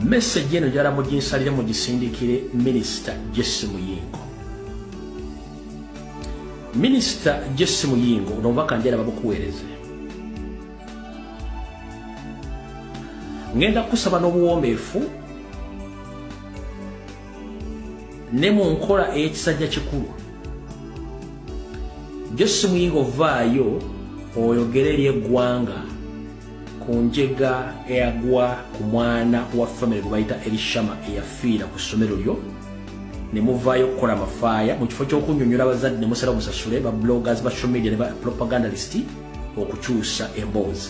Message eno njala muginsalire mugisindikire Minisita Jesse Muyingo. Minisita Jesse Muyingo n'obubaka njala babukuweereze. Ngenda kusaba n'obuwombeefu ne mu nkola ey'ekisajja kikulu. Jesse Muyingo vaayo oyogere eri eggwanga ku njega eyagwa ku mwana wa family gwe bayita Elishama eyafiira ku ssomero lyo, ne muvaayo okukola amafaaya mu kifo ky'okunnyonnyola abazadde ne musala musasule ba bloggers, ba social media ne ba propagandalist okukyusa emboozi.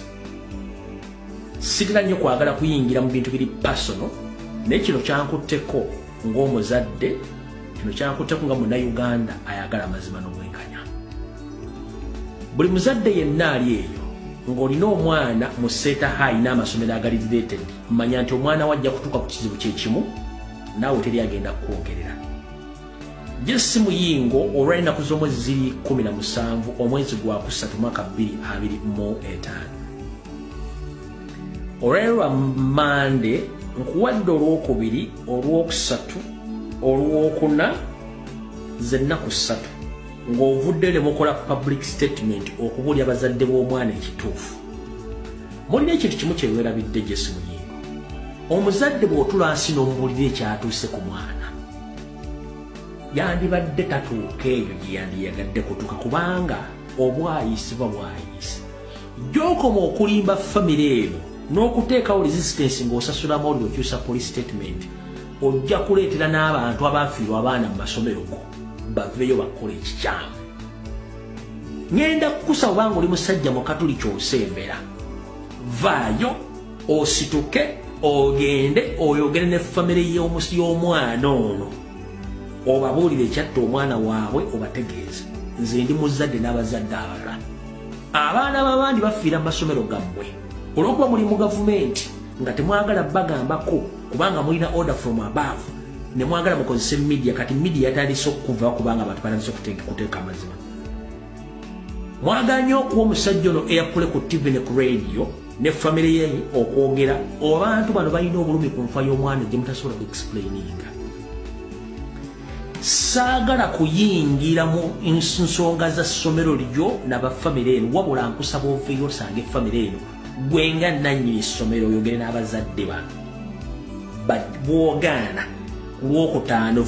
Sitera nnyo kwagala kuyingira mu bintu biri personal, naye kino kyankutteko ng'omuzadde, kino kyankutteko nga munnayuganda ayagala amazima n'obwenkanya. Buli muzadde yenna ali eyo ng'olina omwana mu Seeta High n'amasomero agali related, manya nti omwana wajja kutuuka ku kizibu kye kimu, naawe teri agenda kukwogerera. Jesse Muyingo olw'ennaku z'omwezi ziri 17 omwezi gwa 3 mwaka 2025. Olwaleero lwa Mmande, nkuwadde olwokubiri, olwokusatu, olwokuna, z'ennaku 3 ng'ovudde ne mukola public statement okubuulira abazadde b'omwana ekituufu. Mulina ekintu kimu kye weerabidde Jesse Muyingo. Omuzadde bw'otula nsi n'omubuulira ekyatuuse ku mwana, yandibadde tatuuka eyo gye yandiyagadde kutuuka, kubanga obwayisibwa bwayise. Gy'okoma okulimba famire eno n'okuteekawo resistance ng'osasula amawulire okyusa police statement, ojja kuleetera n'abantu abaafiirwa abaana mu masomero go baveeyo bakole ekikyamu. Ngenda kukusaba obanga oli musajja mukatuli ky'osembera, vaayo osituke ogende oyogere ne famire y'omwana ono, obabuulire ekyatta omwana waabwe, obategeeze. Nze ndi muzadde n'abazadde abalala. Abaana b'abandi bafiira mu masomero gammwe olw'okuba muli mu gavumenti nga temwagala bagambako, kubanga mulina order from above, ne mwagala mukozese media. Kati media yatandise okuva kubanga abantu batandise okuteeka amazima. Mwagala nnyo okuwa omusajja ono airplay ku TV ne ku radio ne famire ye okwogera. Abantu bano balina obulumi ku nfa y'omwana gye mutasobola ku explaininga. Saagala kuyingira mu nsonga za ssomero lyo n'abafamire eno, wabula nkusaba oveeyo osange famire eno, gwe nga nannyini ssomero oyogere n'abazadde bano. Bw'ogaana ku lwokutaano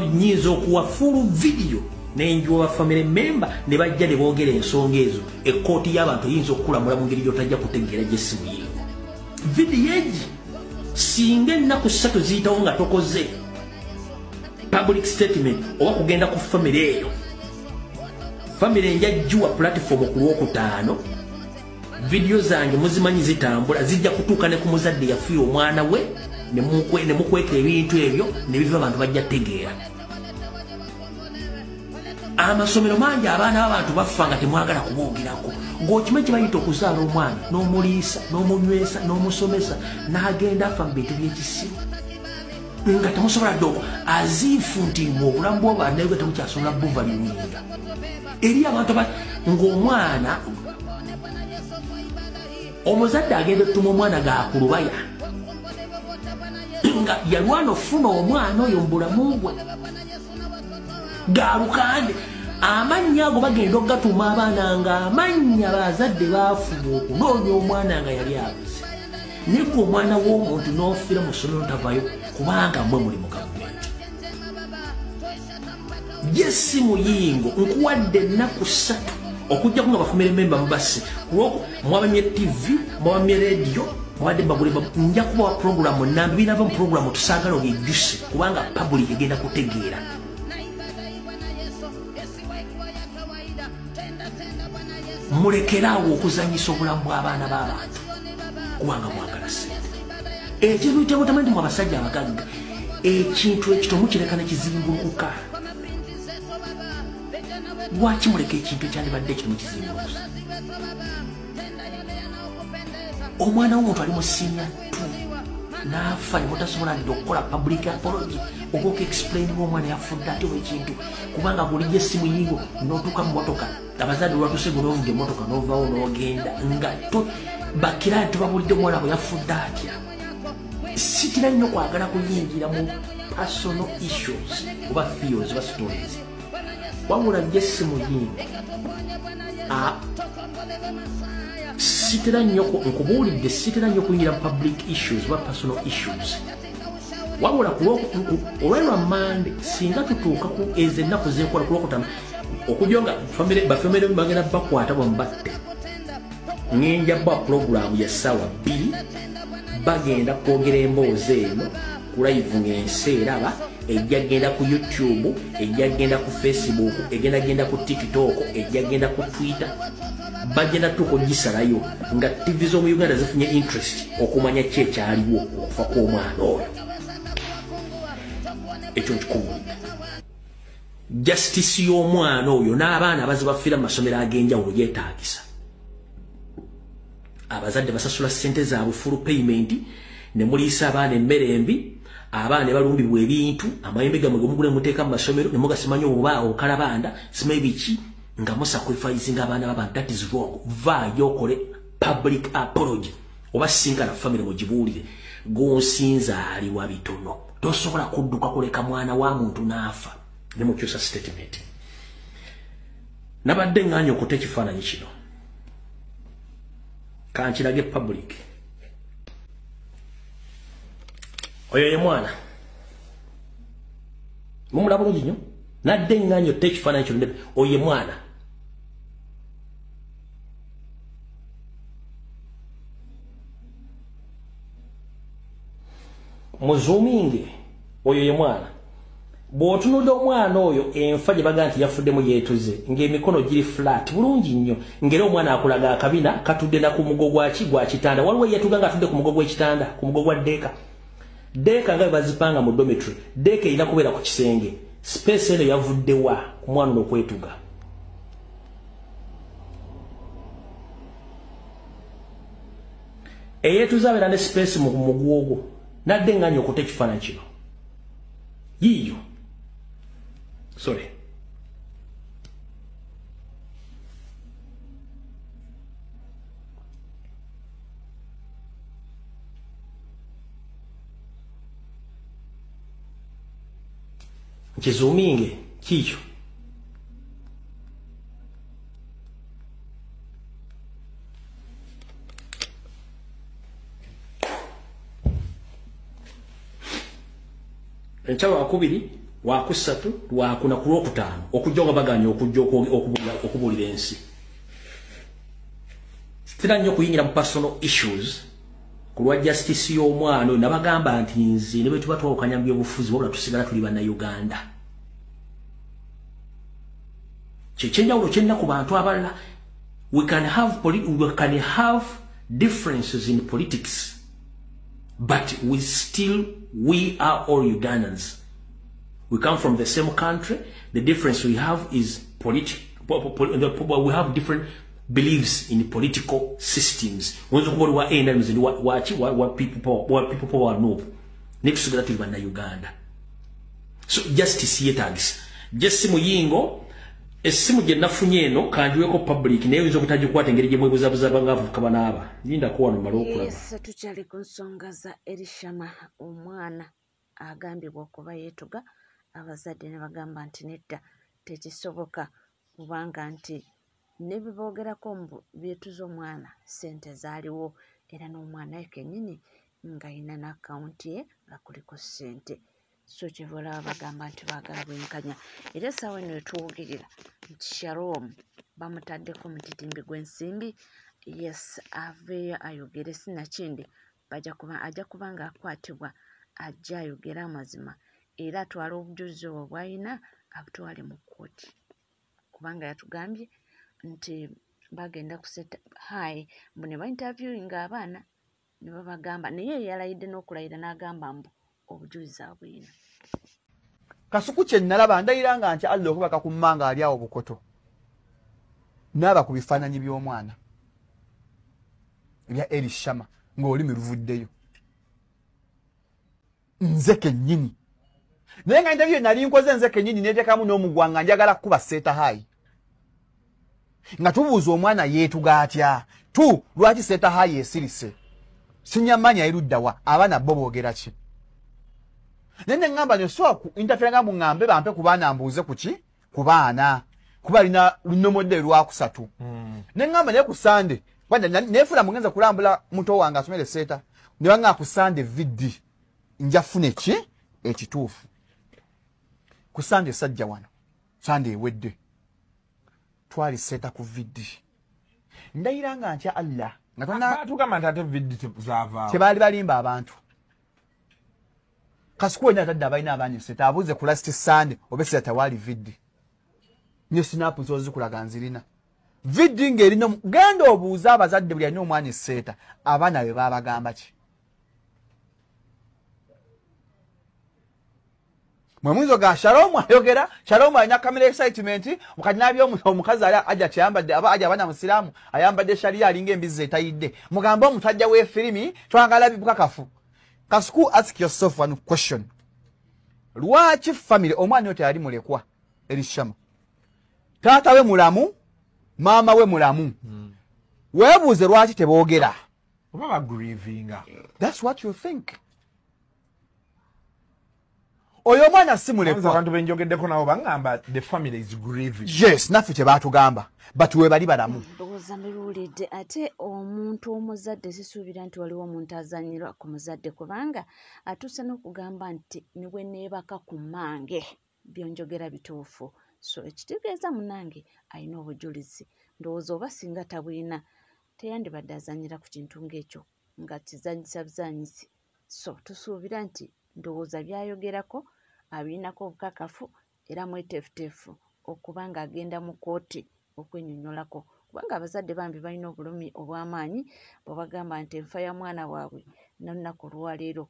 nnyinza okuwa full video n'enjuwa ba family member ne bajja ne boogera ensonga ezo. Ekkooti y'abantu eyinza okukulamula mu ngeri gy'otajja kutegeera Jesse Muyingo. Vidiyo egi singa ennaku 3 ziyitawo nga tokoze public statement oba kugenda ku famire eyo, famire njajjuwa platform ku lwokutaano, vidiyo zange muzimanyi zitambula, zijja kutuuka ne ku muzadde yafiira omwana we, ne mukweka ebintu ebyo ne biva, abantu bajja tegeera. Amasomero mangi abaana b'abantu bafa nga temwagala kuboogerako. Ng'okimanyi kye bayita okuzaala omwana n'omuliisa n'omunywesa n'omusomesa n'agenda afa mu bintu by'ekisiru nga temusobola dde aziifu nti mu obulamu bw'obanaye temukyasobola buvaluinga eri abantu ng'omwana omuzadde agenda ottuma omwana gaakulubaya nga yalwana ofuna omwana oyo mu bulamu bwe galukande. Amannya ago bagenda okugatuuma abaana nga amannya bazadde baafuba okunoonya omwana nga yali abuze. Naye gwe omwana w'omuntu n'ofiira mu ssomero tavayo kubanga mmwe muli mu gavumenti. Jesse Muyingo nkuwadde ennaku 3 okujjako nga bafamire memba mubasse, mwabamye TV, mwabamye radio, mwabadde bagule, nja kubawa programu nambi binava mu programu tusaagala obyejjuse kubanga public egenda kutegeera. Mulekeraawo okuzannyisa obulamu bw'abaana b'abantu kubanga mwagala ssente. Ekintu kyemutamanyi nti mwe abasajja abagagga, ekintu ekito mukireka ne kizimbulukuka. Lwaki muleka ekintu ekyandibadde ekito mukizimbulukusa? Omwana w'omuntu ali mu senior 2 n'afa ne mutasobola dde okukola public apology oba okuexplaininga omwana yafudde ate oba ekintu, kubanga bulijjo Jesse Muyingo n'otuuka mu motoka, abazadde olwatuuse gwe n'ovuga emmotoka n'ovaawo n'ogenda nga bakira nti tubabulidde omwana bwe yafudde atya. Sitira nnyo kwagala kuyingira mu personal issues oba fears oba stories. Wabula Jesse Muyingo sitira nnyo nkubuulidde, sitira nnyo kuyingira mu public issues oba personal issues. Wabula olw'erwa Mande singa tutuuka ku ezo ennaku zenkola ku Lwokutaano okujja nga bafamire bagenda bakwata bambatte, ngenja ba pulogulaamu ya ssaawa 2 bagenda kwogera emboozi eno ku live ng'ensi eraba, ejja genda ku YouTube, ejja genda ku Facebook, egenda genda ku TikTok, ejja genda ku Twitter. Bagenda tuko gisalayo nga TV z'omu Uganda zifunye interest okumanya ki ekyaliwo okufa kw'omwana oyo. Ekyo nkikubuulidde. Justice y'omwana oyo n'abaana abazibafiira mu masomero ag'enjawulo yeetaagisa. Abazadde basasula ssente zaabwe full payment ne muliisa abaana emmere embi, abaana ne balumbibwa ebintu, amayembe gammwe ge mugula muteeka mu masomero ne mugasimanya obuba obukalabanda simanyi biki, nga musacrificing abaana b'abantu. That is wrong. Vaayo okole public apology oba sinkana family mugibuulire. Gonsinza aliwa bitono, tosobola kudduka kuleka mwana wa muntu n'afa ne mukyusa statement. Nabadde ŋŋaanye okuta ekifaananyi kino, kankirage public. Oyo ye mwana mumulaba bulungi nnyo. Nadde ŋŋaanye okuta ekifaananyi kino, oyo ye mwana. Muzuminge, oyo ye mwana. Bw'otunudde omwana oyo enfa gye bagamba nti yafuddemu yeetuze, ng'emikono giri flat bulungi nnyo, ng'era omwana akulaga akabina katudde na ku mugo gwaki gwa kitanda. Waliwo eyeetuga ng'atudde ku mugo gw'ekitanda, ku mugo gwa ddeeka. Ddeeka nga bwe bazipanga mu dormitory, ddeeka erina kubeera ku kisenge. Space eno yavudde wa ku mwana ono okwetuga? Eyeetuze abeera ne space mu muguwa ogwo. Nadde ŋŋaanye okuta ekifaananyi kino. Yiiyo. Sorry. Nkizuminge kiikyo. Enkya lwakubiri, lwakusatu, lwakuna ku Lwokutaano okujja nga baganye okujja okubuulira ensi. Sitera nnyo kuyingira mu personal issues ku lwa justice y'omwana oyo. Nabagamba nti nze ne bwe tuba twawukanya mu byobufuzi, wabula tusigala tuli Bannayuganda. Kyekyenjawulo kyenna ku bantu abalala. We can have differences in politics, but we are all Ugandans. We come from the same country. The difference we have is we have different beliefs in political systems. Oyinza okuba oli wa NRM, nze ndi waki wa People Power NUP. Naye tusigala tuli Bannayuganda. So justice yeetaagisa. Jesse Muyingo, essimu gye nafunye eno kanjiweko public, naye oyinza obutagikwata engeri gye mwebuzabuza bangaavubuka banaaba. Lindako wano mmale okulaba. Yes, tukyali ku nsonga za Elishama, omwana agambibwa okuba yeetuga, abazadde ne bagamba nti nedda tekisoboka, kubanga nti ne biboogerako mbu byetuze omwana ssente zaaliwo, era n'omwana ye kennyini ng'alina n'akawunti ye nga kuliko ssente. So kyeva olaba bagamba nti baagala bwenkanya. Era essaawa eno etwogerera nti Shalom bamutaddeko omutitimbi gw'ensimbi. Yes, aveeyo ayogere, sinakindi ajja kuba ng'akwatibwa, ajja ayogere amazima era atwale obujulizi obwo bw'alina abutwale mu kkooti, kubanga yatugambye nti bagenda kuseta hai mbu ne bainterviewinga abaana ne babagamba, naye yalayidde n'okulayira n'agamba mbu obujulizi abulina. Kasuku kye nalaba ndayira nga nti Allah okubaka ku mmanga ali awo bukoto, n'aba ku bifaananyi by'omwana ebya Elishama ng'olulimi luvuddeyo. Nze kennyini naye nga interview nali nkoze nze kennyini neteekamu n'omugwa nga njagala kukuba seeta haayi, nga tubuuza omwana yeetuga atya, tu lwaki seeta haayi esirise. Sinyamanya eruddawa abaana bo boogera ki. Naye ne ŋŋamba nyo sobola ku interfere nga muŋŋambe bampe ku baana mbuuze ku ki ku baana kuba alina lunomodde lwakusatu. Ne ŋŋamba naye ku Sande neefuna mugenza kulambula muto wange asomere Seeta ne baŋŋamba ku Sande VD nja funa ki ekituufu. Ku Sande sajja wano Sande ewedde twali Seeta ku VD ndayira nga ntya Allah nga tugamba nti ate VD zaavaawo tebaali balimba abantu. Kasuku wenna atadde abalina abaana Seeta abuuze ku last Sunday oba Seeta tewaali VD ne sinapu zozikulaga nzirina VD ng'erina. Genda obuuze abazadde buli alina omwana Seeta abaana be baabagamba ki. Mwe muyinza ga Shalom ayogera Shalom alina camera excitement mukati nabyo omukazi ali ajja kyayambadde aba ajja abaana musiraamu ayambadde sharia alinga embizzi etayidde mugambe omusajja w'efirimi twagala bibukakafu. Kasuku, ask yourself one question. Lwaki family omwana oyo teyali mulekwa Elishama? Taata we mulamu, maama we mulamu. Weebuuze lwaki teboogera. Oba bagrievinga. That's what you think. Oyo omwana si mulekwa. Abantu benjogeddeko nabo baŋŋamba the family is grieving. Yes, naffe kye baatugamba. But we bali balamu. Ndowooza mbiwulidde. Ate omuntu omuzadde sisuubira nti waliwo omuntu azannyirwa ku muzadde kubanga atuuse n'okugamba nti ne bwe neebaka ku mmange byonjogera bituufu. So ekitegeeza munnange alina obujulizi. Ndowooza oba singa tabulina teyandibadde azannyira ku kintu ng'ekyo nga kizannyisa buzannyisi. So tusuubira nti ndowooza by'ayogerako abirinako obukakafu era mweteefuteefu okuba ng'agenda mu kkooti okwennyonnyolako kubanga abazadde bambi balina obulumi obw'amaanyi bwe bagamba nti enfa ya mwana waabwe n'olunaku olwaleero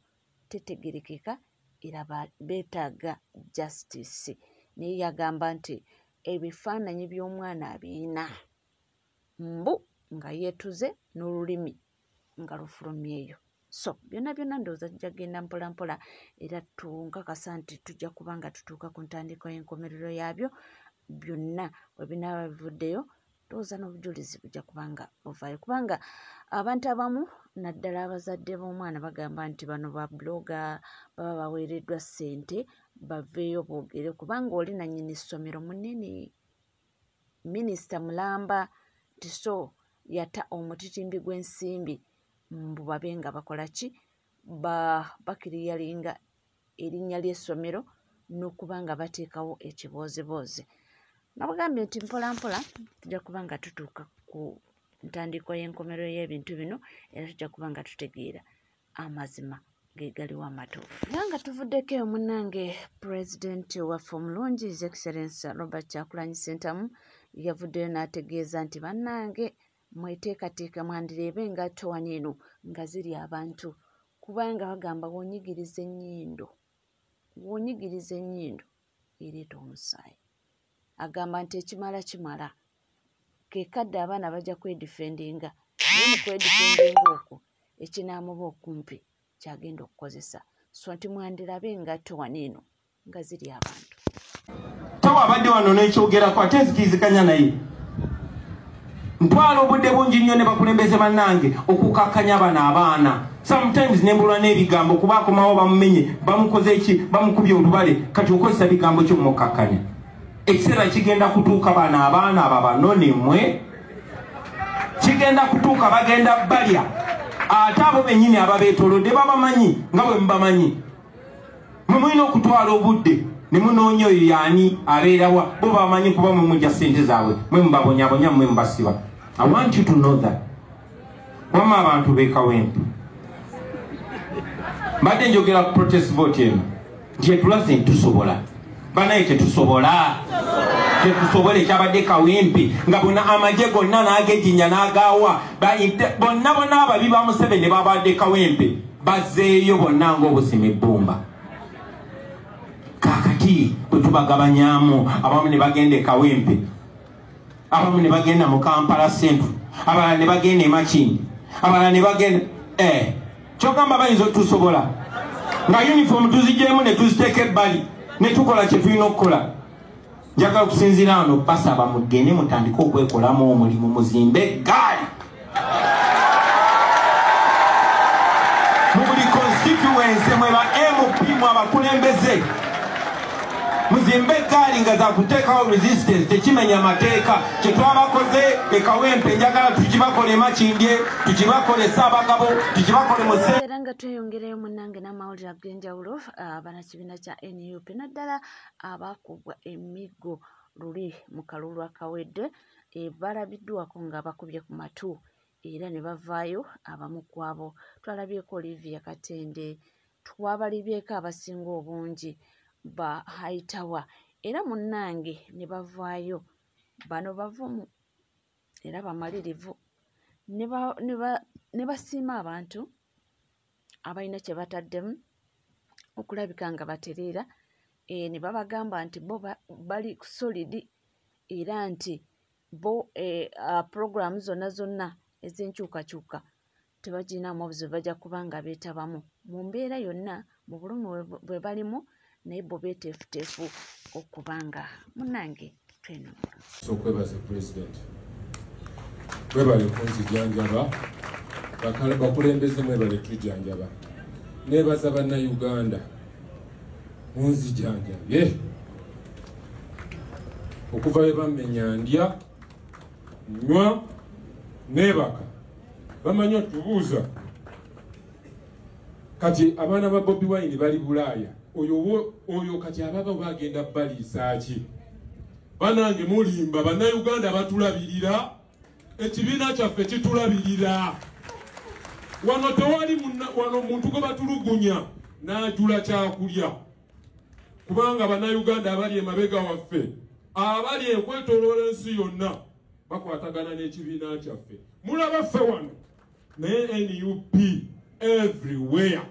tetegerekeka era beetaaga justice. Naye yagamba nti ebifaananyi by'omwana abirina mbu nga yeetuze n'olulimi nga lufulumyeyo. So byonna byonna ndowooza tujja kugenda mpola mpola era tunkakasa nti tujja kuba nga tutuuka ku ntandikwa y'enkomerero yaabyo byonna bwe binaaba bivuddeyo. Ndowooza n'obujulizi bujja kuba nga buvaayo kubanga abantu abamu naddala abazadde b'omwana bagamba nti bano ba blogger baba baweereddwa ssente baveeyo boogere kubanga oli nannyini ssomero munene minisita mulamba nti so yata omutitimbi gw'ensimbi mbu babe nga bakola ki bakiriyalinga erinnya ly'essomero n'okuba nga bateekawo ekibooziboozi. Nabagambye nti mpola mpola tujja kuba nga tutuuka ku ntandikwa y'enkomerero y'ebintu bino era tujja kuba nga tutegeera amazima ge galiwo amatuufu. Era nga tuvuddeko eyo munnange pulezidenti waffe omulungi His Excellency Robert Kyagulanyi Ssentamu yavuddeyo n'ategeeza nti bannange mweteekateeka mwandireebe engatto wano eno nga ziri abantu kubanga bagamba w'onyigiriza ennyindo ereeta omusaayi. Agamba nti ekimala kimala ke kadde abaana bajja kwedifendinga naye mu kwedifendinga okwo ekinaamuba okumpi kyagenda okukozesa. So nti mwandirabe engatto wano eno nga ziri abantu. Tawa abadde wano n'ekyogerako ate nzikiriziganya naye. Ntwala obudde bungi nnyo ne bakulembeze bannange okukakkanya bano abaana. Sometimes nembulwa n'ebigambo kuba akomawo bamumenye bamukoze ki bamukubye olubale kati okozesa bigambo ki omukakkanya. Ekiseera kigenda kutuuka bano abaana abo banone mmwe kigenda kutuuka bagenda balya ate abo bennyini ababeetoolodde babamanyi nga bwe mubamanyi. Mwe mulina okutwala obudde ne munoonya oyo yaani abeerawa bo bamanyi kuba mwe mujja ssente zaabwe mwe mubabonyabonya mwe mubasiba. I want you to know that. Wamma abantu b'e Kawempe mbadde njogera ku protest vote eno nti etulaze nti tusobola banaye tetusobola tetusobola ekyabadde Kawempe nga bonna amagye gonna n'agejinya n'agaawa bonna bonna ababi ba Museveni babadde Kawempe bazzeeyo bonna ng'obusima ebbumba. Kaakati bwe tubagabanyaamu abamu ne bagenda e Kawempe abamu ne bagenda mu Kampala Central abalala ne bagenda e Makindye abalala ne bagenda kyogamba bayinza otusobola nga uniform tuzigyemu ne tuziteeka ebbali ne tukola kye tulina okukola. Njagala okusinziira wano basaba mugende mutandike okwekolamu omulimu muzimbe eggaali. Constituency mwe ba MP mwe abakulembeze muzimbe eggaali nga zakuteekawo resistance tekimenya mateeka. Kyetwabakoze e Kawempe njagala tukibakole Makindye, tukibakole Ssaabagabo, tukibakole mu Era nga tweyongereyo munnange n'amawulire ag'enjawulo, abannakibiina kya NUP naddala abaakubwa emiggo luli mu kalulu akawedde, balabiddwako nga bakubye ku matu era ne bavaayo abamu ku abo. Twalabyeko Olivia Katende, twabalibyeko abasinga obungi ba Hightower, era munnange ne bavaayo. Bano bavumu era bamalirivu ne basiima abantu abalina kye bataddemu okulabika nga batereera, ne babagamba nti bo bali solid era nti bo puroguramu zonna zonna ez'enkyukakyuka tebagirinamu obuzibu, bajja kuba nga beetabamu mu mbeera yonna mu bulumi bwe balimu, naye bo beeteefuteefu okubanga munnange twenunula. Okwebaza Pulezidenti, mwebale kunzijanjaba, bakulembeze mwebale tujanjaba. Neebaza Bannayuganda munzijanjabye okuva bwe bammenya ndya nywa neebaka, bamanyi otubuuza. Kati abaana ba Bobi Wine bali Bulaaya, oyo kati ababa bagenda baliisa ki? Bannange mulimba, Bannayuganda batulabirira, ekibiina kyaffe kitulabirira. Wano tewali wano muntu gwe batulugunya n'ajula kyakulya, kubanga Bannayuganda abali emabega waffe, abali ekwetooloola ensi yonna bakwatagana n'ekibiina kyaffe. Mulaba ffe wano naye NUP everywhere.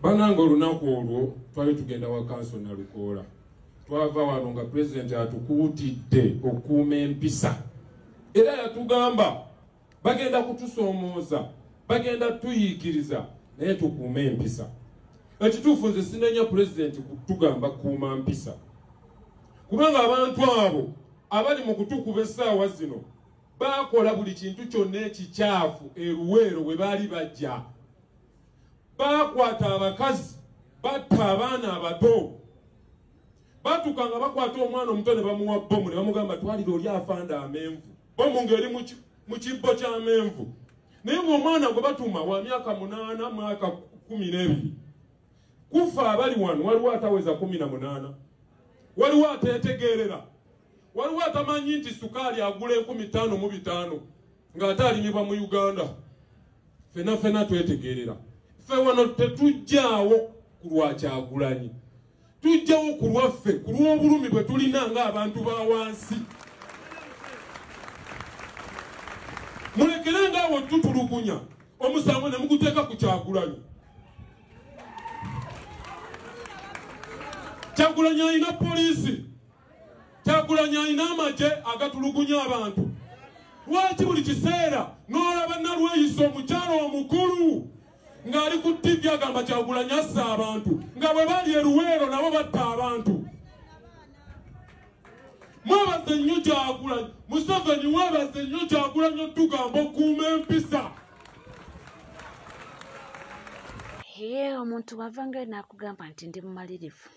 Bannange olunaku olwo twali tugenda wa kanso Nalukoola, twava wano nga pulezidenti atukuutidde okukuuma empisa, era yatugamba bagenda kutusoomooza, bagenda tuyiikiriza, naye tukuume empisa. Ekituufu nze sinenya pulezidenti kutugamba kukuuma mpisa, kubanga abantu abo abali mu kutukuba essaawa zino baakola buli kintu kyonna ekikyafu e Luweero bwe baali bajja. Bakwata abakazi, batta abaana abato, batuuka nga bakwata omwana omuto ne bamuwa bbomu ne bamugamba twalira oli afanda amenvu, bbomu ng'eri mu kibbo ky'amenvu. Naye ng'omwana gwe batuma wa myaka 8 mwaka 12, kufa abali wano waliwo ataweza 18, waliwo ateetegeerera, waliwo atamanyi nti sukaali agula 15,500 ng'ate alimibwa mu Uganda. Ffenna ffenna twetegeerera. Ffe wano tetujjaawo ku lwa Kyagulanyi, tujjawo ku lwaffe, ku lw'obulumi bwe tulina ng'abantu ba wansi. Mulekere ng'awo tutulugunya omusango ne muguteeka ku Kyagulanyi. Kyagulanyi alina poliisi, Kyagulanyi alina amagye agatulugunya abantu. Lwaki buli kiseera n'olaba Nalweyiso omukyalo omukulu ng'ali ku TV agamba Kyagulanyi assa abantu, nga bwe bali e Luweero nabo batta abantu? Mwebaze nnyo Kyagulanyi, Museveni weebaze nnyo Kyagulanyi otugamba okuuma empisa. Ye omuntu wavangayo n'akugamba nti ndi mumalirivu,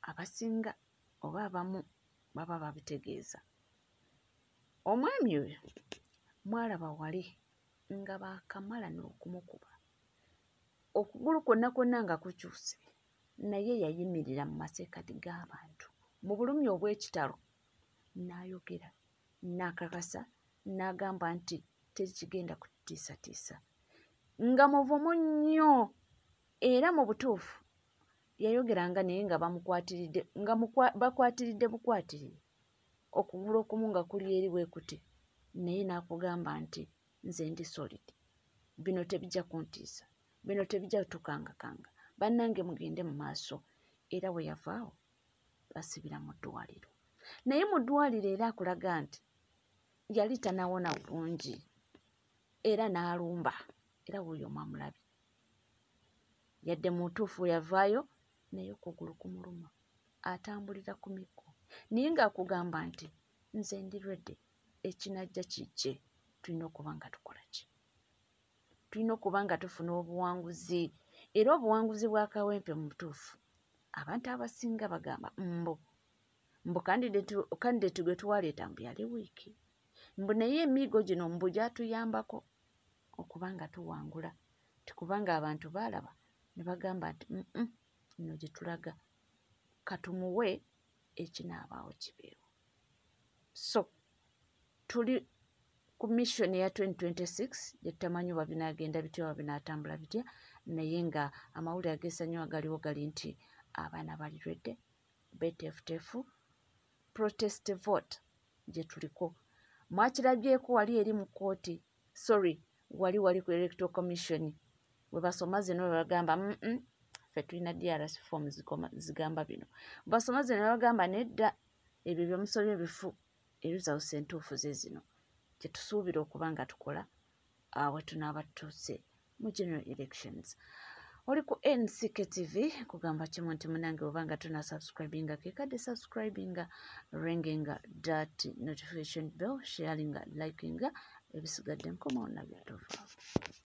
abasinga oba abamu baba babitegeeza. Omwami oyo mwalaba wali nga baakamala n'okumukuba, okugulu kwonna kwonna nga kukyuse, naye yayimirira mu masekkati g'abantu mu bulumi obw'ekitalo n'ayogera n'akakasa n'agamba nti tekigenda kutiisatiisa, nga muvumu nnyo era mu butuufu yayogeranga naye nga bamukwatiridde, nga bakwatiridde bukwatirire, okugulu okumu nga kuli eri bwe kuti, naye n'akugamba nti nze ndi solid, bino tebijja kuntiisa, bino tebijja kutukangakanga, bannange mugende mu maaso. Era bwe yavaawo basibira mu ddwaliro, naye mu ddwaliro era akulaga nti yali tanawona bulungi era n'alumba, era wuuyo mwamulabye. Yadde mu butuufu yavaayo naye okugulu kumuluma, atambulira ku miggo, naye ng'akugamba nti nze ndi ready, Ekinajja kijje, tulina okuba nga tukola ki? Tulina okuba nga tufuna obuwanguzi, era obuwanguzi bwa Kawempe mu butuufu abantu abasinga bagamba mbu candidate gwe twaleeta mbu yali wiiki, mbu naye emiigo gino mbu gyatuyambako okuba nga tuwangula, tikubanga abantu baalaba ne bagamba nti ino gye tulaga katumuwe ekinaabaawo kibeewo. So tuli ku mission ya 2026 gye tutamanyi oba binaagenda bitya oba binaatambula bitya, naye nga amawulire ageesanyu agaliwo gali nti abaana bali ready, beteefuteefu. Protest vote gye tuliko mwakirabyeko wali eri mu kkooti, sorry, wali ku Electoral Commission we basoma zino we bagamba ffe tulina DRC form zigamba bino, basoma zino bagamba nedda, ebyo byemusobye bifu, results entuufu ze zino. Kyetusuubira okuba nga tukola awe tunaaba tutuuse mu general elections. Oli ku NCK TV, kugamba kimu nti munange obanga tuna subscribinga, kekadde subscribinga, ringinga that notification bell, sharinga, likinga, ebisigadde nkomawo nabyo tovaako.